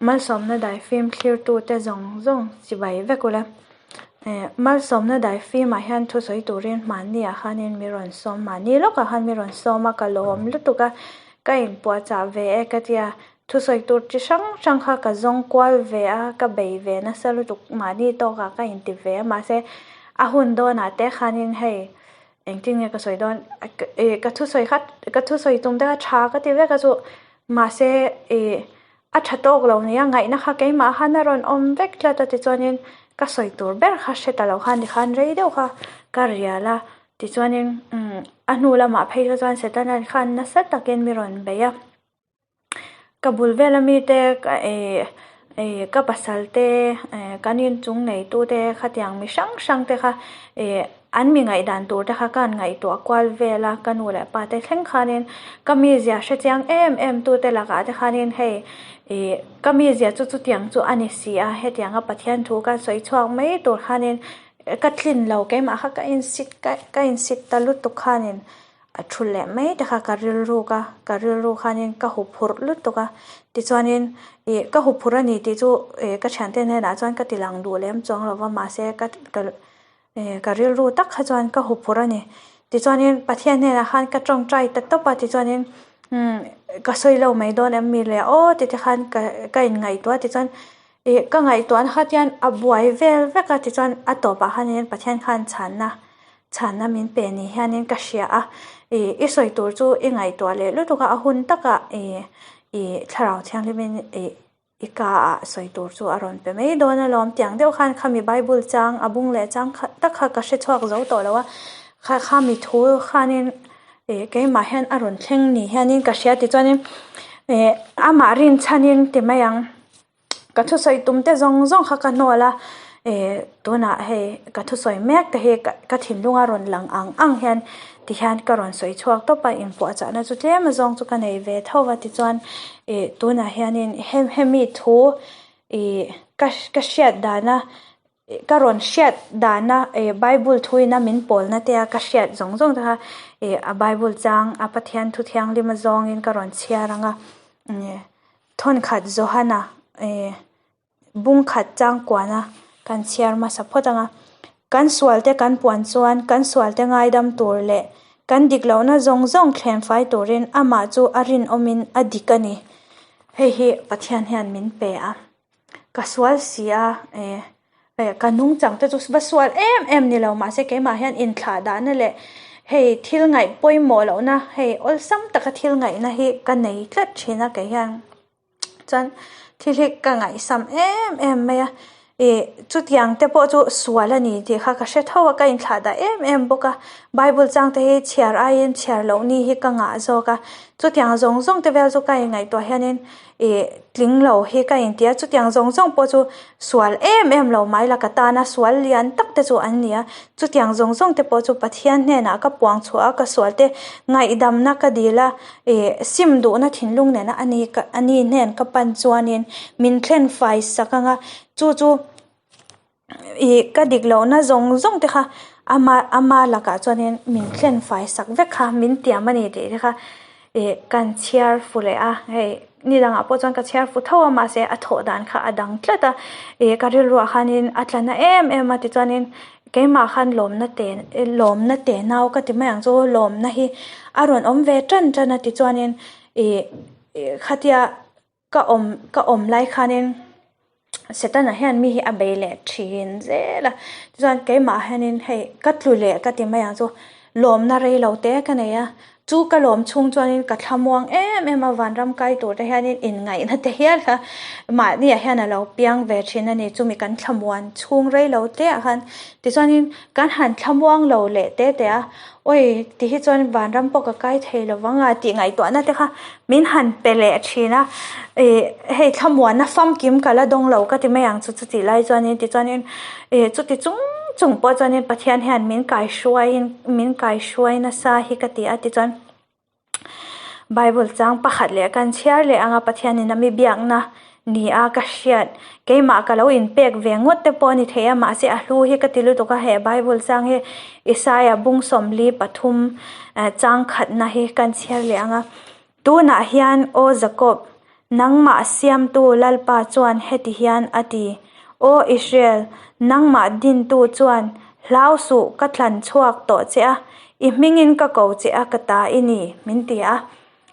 Malsawmna daifim thlirtute zawng zawng chibai vek ula. Malsawmna daifimah hian thusawi turin hmanni ah khanin mi rawn sawm, mahni lawkah khan mi rawn sawm a, ka lawm lutuk a, ka inpuahchah ve e ka tia. Thusawi tur chi hrang hrang kha ka zawng kual ve a, ka bei ve nasa lutuk, mahni tawkah ka inti ve a, mahse a hun dawnah te khanin hei engtin nge ka sawi dawn ka thusawi kha ka thusawi tum te kha tha ka ti vek a chu mahse ih a tha tawk lo nia ngaihna kha keimah khan a rawn awm vek tlat a tichuanin ka sawi tur ber kha hre ta lo khan tikhan rei deuh kha ka rial a tichuanin umm a hnu lamah phei kha chuan Setana khan nasa takin mi rawn bei a. Ka bul vel ami te ih ih ka pasal te eh kan inchung neitu te khatiang mi hrang hrang te kha ih an mi ngaihdan tur te kha ka han ngaihtuah kual vel a ka nu leh pa te thleng khanin ka mizia hre chiang em em tu te lakah te khanin hei ih ka mizia chu chutiang chu a ni si a hetianga Pathian thu ka sawi chhuak mai tur khanin ka tlin lo keimah kha ka insit ka insit ta lutuk khanin. A thu leh mai te kha ka rilruk a, ka rilru khanin ka huphurh lutuk a, tichuanin ih ka huphurh a ni tih chu ih ka thiante hnenah chuan ka ti lang duh lem chuang lo va mahse ka ka ih ka rilru tak kha chuan ka huphurh a ni. Tichuanin Pathian hnenah khan ka tawngtai ta tawp a tichuanin umm ka sawi lo mai dawn em mi le aw ti te khan ka ka inngaihtuah a tichuan ih ka ngaihtuahna kha tian a buai vel vek a tichuan a tawpah khanin Pathian khan chhanna Chhanna min pe ni hianin ka hria a, ih i sawi tur chu i ngaihtuah leh lutuk a, a hun takah ih ih thlarau thianghlimin ih i ka ah sawi tur chu a rawn pe mai dawn alawm tiang deuh khan khami bible chang a bung leh chang kha tak kha ka hre chhuak zo tawh lo a, kha khami thu khanin ih keimah hian a rawn thleng ni hianin ka hria tichuanin ih amah rinchhanin ti mai ang. Ka thusawi tum te zawng zawng kha ka hnawl a eh tunah hei ka thusawi mek te hi ka thinlung a rawn lang ang ang hian ti hian ka rawn sawi chhuak tawp a inpuahchahna chu tlem azawng chu ka nei ve tho va tichuan ih tunah hianin hemi thu ih ka ka hriat dana Ka rawn hriat dana eh Bible thuina min pawlna te a ka hriat zawng zawng te kha eh a Bible chang a Pathian thu thianghlim a zawngin ka rawn chhiar ang a thawnkhat Johana eh bung khat chang kuana kan chhiar hmasa phawt ang a kan sual te kan puan chuan kan sual te ngaidam tur leh kan dik lohna zawng zawng thlen fai turin amah chu a rinawmin a dik a ni hei hi Pathian hian min pe a. Ka sual si a, eh eh ka nungchang te chu va sual em em ni lo mahse keimah hian inthlah dahna leh hei thil ngaih pawimawh lohna hei awlsam taka thil ngaihna hi ka nei tlat thin a kei hian chuan thil hi ka ngaihsam em em mai a ih chutiang te pawh chu sual a ni tih kha ka hre tho a ka inthlah dah em em bawk a bible chang te hi chhiar aiin chhiar loh ni hi ka ngah zawk a chutiang zawng zawng te vel chu ka inngaihtuah hianin. Ih tling lo hi ka inti a, chutiang zawng zawng pawh chu sual em em lo mai la ka tana sual lian tak te chu an ni a, chutiang zawng zawng te pawh chu Pathian hnenah ka puang chhuah a, ka sual te ngaihdamna ka dil a, ih sim duhna thinlung nena a ni ka a ni hnen ka pan chuanin min thlen fai sak ang a, chu chu ih ka dik lohna zawng zawng te kha ama ama lakah chuanin min thlen fai sak vek kha min tiam a ni tih te kha ih kan chhiar fu leh a hei ni dangah pawh chuan ka chhiar fu tho a mahse a thawh dan kha a dang tlat a ih ka rilruah khanin a tla na em em a tichuanin keimah khan lawmna te lawmna te nau ka ti mai ang chu lawmna hi a rawn awm ve tan tan a tichuanin ih khatia. Ka awm ka awm lai khanin Setana hian mi hi a bei leh thin zel a, tichuan keimah hianin hei ka tlu leh ka ti mai ang chu lawmna rei lo te ka nei a, chu ka lawm chhung chuanin ka thlamuang em em a vanram kai tur te hianin inngaihna te hial kha mahniah hian a lo piang ve thin a ni chumi kan thlamuan chhung rei lo te ah khan tichuanin kan han thlamuang lo leh te te a. Awi ti hi chuan vanram pawh ka kai thei lo vang a tih ngaihtuahna te kha min han pe leh thin a ih hei thlamuanna famkim ka la dawng lo ka ti mai ang chu chutih lai chuanin tichuanin ih chuti chung chung pawh chuanin Pathian hian min kai hruaiin min kai hruai nasa hi ka ti a tichuan. Bible chang pakhat leh kan chhiar leh anga Pathianin a mi biakna ni a ka hriat keimah ka lo inpek ve ngawt te pawh a ni thei a mahse a hlu hi ka ti lutuk a he Bible chang hi Isaia bung sawmli pathum chang khatna hi kan chhiar leh anga tunah hian aw Jacob. Nangmah siamtu Lalpa chuan heti hian a ti, Aw Israel, nangmah dintu chuan hlau suh ka thlan chhuak tawh che a, i hmingin ka ko che a ka ta i ni, min ti a.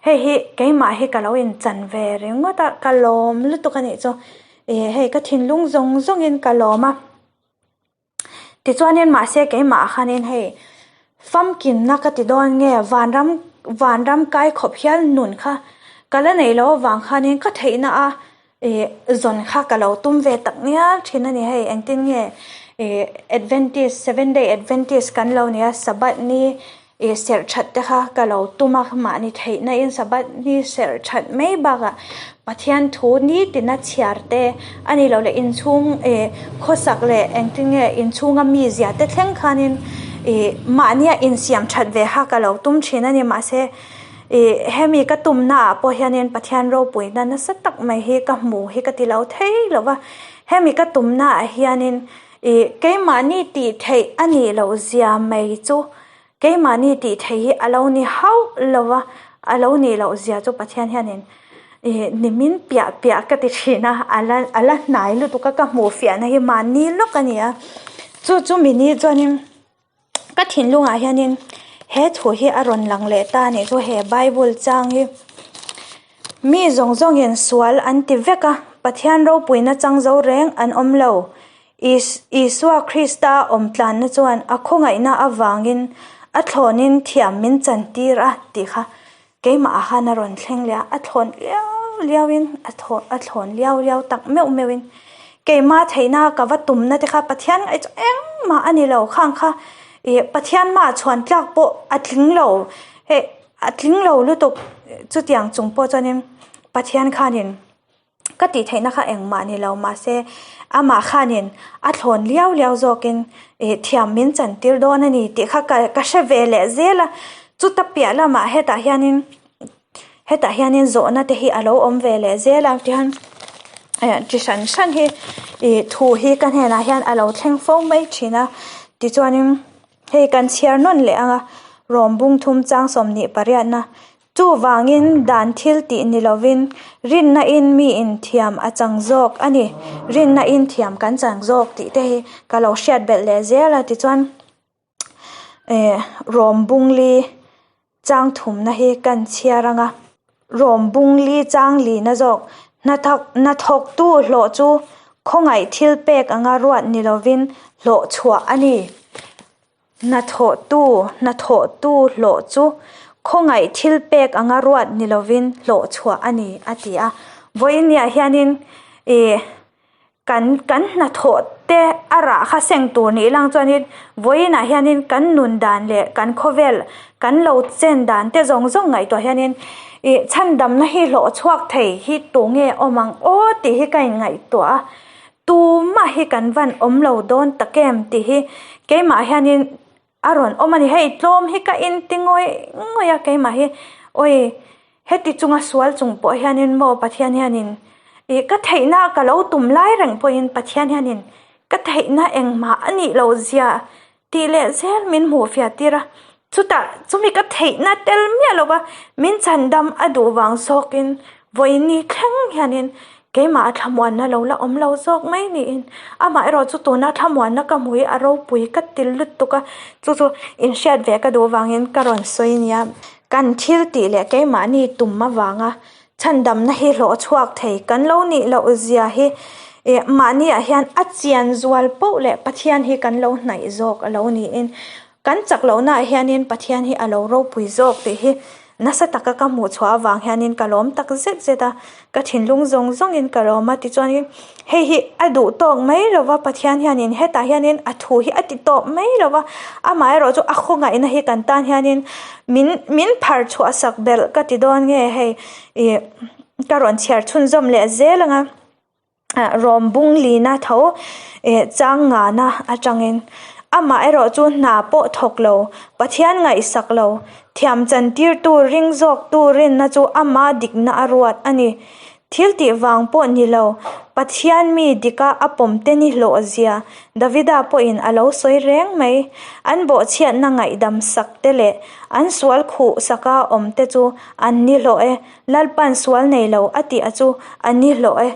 Hei hi keimah hi ka lo inchan ve ringawt a, ka lawm lutuk a nih chu. Ih hei ka thinlung zawng zawngin ka lawm a. Tichuanin mahse keimah ah khanin hei famkimna ka ti dawn nge vanram vanram kai khawp hial nun kha ka la neih loh avang khanin ka theihna a ih zawn kha ka lo tum ve tak ngial thin a ni hei engtin nge ih adventist seven day adventist kan lo nia sabbath ni Ih serh that te kha ka lo tum a, mahni theihna in Sabbath ni serh that mai bakah Pathian thu nitina chhiar te a ni lo leh inchhung ih khawsak leh engtin nge inchhunga mi zia te thleng khanin ih mahnia insiam that ve kha ka lo tum thin a ni. Mahse ih hemi ka tumna ah pawh hianin Pathian ropuina nasa tak mai hi ka hmu hi ka ti lo thei lo va, hemi ka tumna ah hianin Ih, keimahni tih theih a nih loh zia mai chu keimahni tih theih hi a lo ni hauh lo va, a lo nih loh zia chu Pathian hianin ih nimin piah piah ka ti thin a, a la a la hnai lutuk a ka hmuh fiahna hi mahni lawk a ni a, chu chu mini chuanin ka thinlungah hianin he thu hi a rawn lang leh ta a nih chu he bible chang hi mi zawng zawngin sual an ti vek a Pathian ropuina chang zo reng an awm lo Isua Krista awm tlanna chuan a khawngaihna avangin a thlawnin thiam min chantir a tih kha keimah ah khan a rawn thleng leh a a thlawn liau liau in a thaw a thlawn liau liau tak meuh meuh in keimah theihna ka va tumna te kha Pathian ngaih chu engmah a ni lo khang kha ih Pathian mah chhuan tlak pawh a tling lo hei a tling lo lutuk chutiang chung pawh chuanin Pathian khanin. Ka tih theihna kha engmah ni lo mahse amah khanin a thlawn liau liau zawkin ih thiam min chantir dawn a ni tih kha ka ka hre ve leh zel a chuta piah lamah hetah hianin hetah hianin zawhna te hi a lo awm ve leh zel a tihian eh chi hran hran hi ih thu hi ka hnenah hian a lo thleng fo mai thin a tichuanin hei kan chhiar nawn leh ang a rawm bung thum chang 28na Chuvangin dan thil tih ni lovin rinna in mi in thiam a chang zawk a ni. Rinna in thiam kan chang zawk tih te hi ka lo hriat belh leh zel a tichuan eh rawm bungli chang thumna hi kan chhiar ang a. Rawm bungli chang lina zawk hnathawk hnathawktu hlawh chu khawngaih thil pek anga ruat ni lovin hlawh chhuah a ni. Hnathawhtu, hnathawhtu hlawh chu khawngaih thil pek anga ruat ni lovin hlawh chhuah a ni, a ti a. Vawiiniah hianin ih kan kan hnathawh te a rah kha seng tur nih lang chuanin vawiinah hianin kan nun dan leh kan khawvel kan lo chen dan te zawng zawng ngaihtuah hianin ih chhandamna hi hlawh chhuak thei hi tunge awm ang aw tih hi ka inngaihtuah a. Tumah hi kan van awm lo dawn tak em tih hi keimah hianin a rawn awm a ni. Hei tlawm hi ka inti ngawih ngawih a keimah hi awi heti chunga sual chung pawh hianin maw Pathian hianin ih ka theihna ka lo tum lai reng pawhin Pathian hianin ka theihna engmah a nih loh zia tih leh zel min hmuh fiah tir a. Chutah chumi ka theihna tel miah lo va, min chhandam a duh vang zawkin vawiini thleng hianin keimah a thlamuanna lo la awm lo zawk mai niin amah erawh chu tuna thlamuanna ka hmu hi a ropui ka ti lutuk a, chu chu inhriat ve ka duh vangin ka rawn sawi nia. Kan thil tih leh keimahni tum avanga Chhandamna hi hlawh chhuak thei kan lo nih loh zia hi ih mahniah hian a chian zual poh leh Pathian hi kan lo hnaih zawk a lo niin kan chak lohnaah hianin Pathian hi a lo ropui zawk tih hi nasa taka ka hmuh chhuah avang hianin ka lawm tak zet zet a, ka thinlung zawng zawngin ka lawm a tichuanin hei hi a duh tawk mai lova Pathian hianin hetah hianin a thu hi a ti tawp mai lova amaherawh chu a khawngaihna hi kan tan hianin min min phar chhuah sak belh ka ti dawn nge hei ih ka rawn chhiar chhunzawm leh zel ang a ah rawm bung lina tho ih chang ngana atangin amaherawh chu hna pawh thawk lo Pathian ngaihsak lo thiam chan tirtu ring zawk tu rinna chu ama dikna a ruat a ni. Thil tih vang pawh ni lo, Pathian mi dika a pawmte ni hlawh zia Davida pawhin a lo sawi reng mai. An bawhchhiatna ngaihdam sak te leh an sual khuh saka awm te chu an ni hlawh e, Lalpan sual nei lo a tih a chu a ni hlawh e.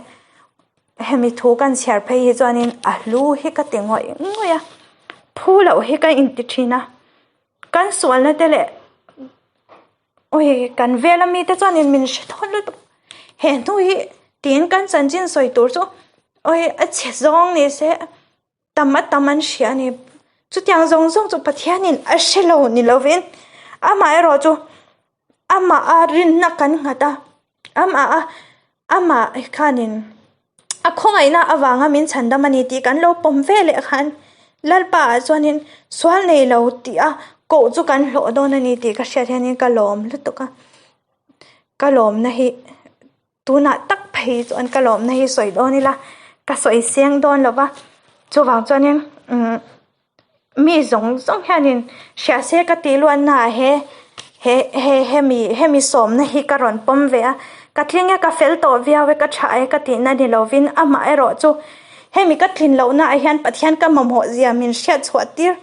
Hemi thu kan chhiar phei hi chuanin a hlu hi ka ti ngawih ngawih a, phu loh hi ka inti thin a, kan sualna te leh Awi kan vel ami te chuanin min hre thawn lutuk he hnu hi tiin kan chanchin sawi tur chu awi a chhe zawng ni se tam a tam an hria a ni chutiang zawng zawng chu Pathianin a hre lo ni lovin amaherawh chu amah a rinna kan nghat a amah a amah khanin a khawngaihna avanga min chhan dam a ni tih kan lo pawm ve leh khan Lalpa ah chuanin sual nei lo tih a koh chu kan hlawh dawn a ni tih ka hriat hianin ka lawm lutuk a ka lawmna hi tunah tak phei chuan ka lawmna hi sawi dawn ila ka sawi seng dawn lo va chuvang chuanin umm mi zawng zawng hianin hria se ka tih luatna ah he he he hemi hemi sawmna hi ka rawn pawm ve a ka tling e ka fel tawh viau e ka tha e ka tihna ni lovin amah erawh chu hemi ka tlin lohna ah hian Pathian ka mamawh zia min hriat chhuah tir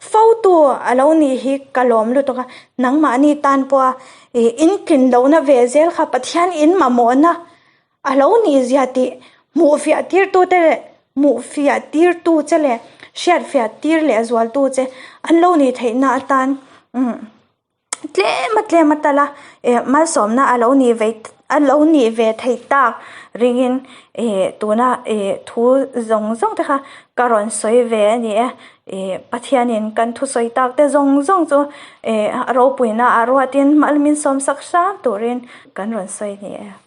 fo tu a lo nih hi ka lawm lutuk a nangmahni tan pawha ih in tlin lohna ve zel kha Pathian in mamawhna A lo nih zia tih hmuh fiah tirtu te leh hmuh fiah tirtu che leh hriat fiah tir leh zualtu che an lo nih theihna atan umm tlem a tlem a tal a eh malsawmna a lo nih ve a lo nih ve theih tak ringin eh tuna eh thu zawng zawng te kha ka rawn sawi ve a ni e eh Pathianin kan thusawi tak te zawng zawng chu eh a ropuina a ruatin mal min sawmsak hram turin kan rawn sawi a ni e.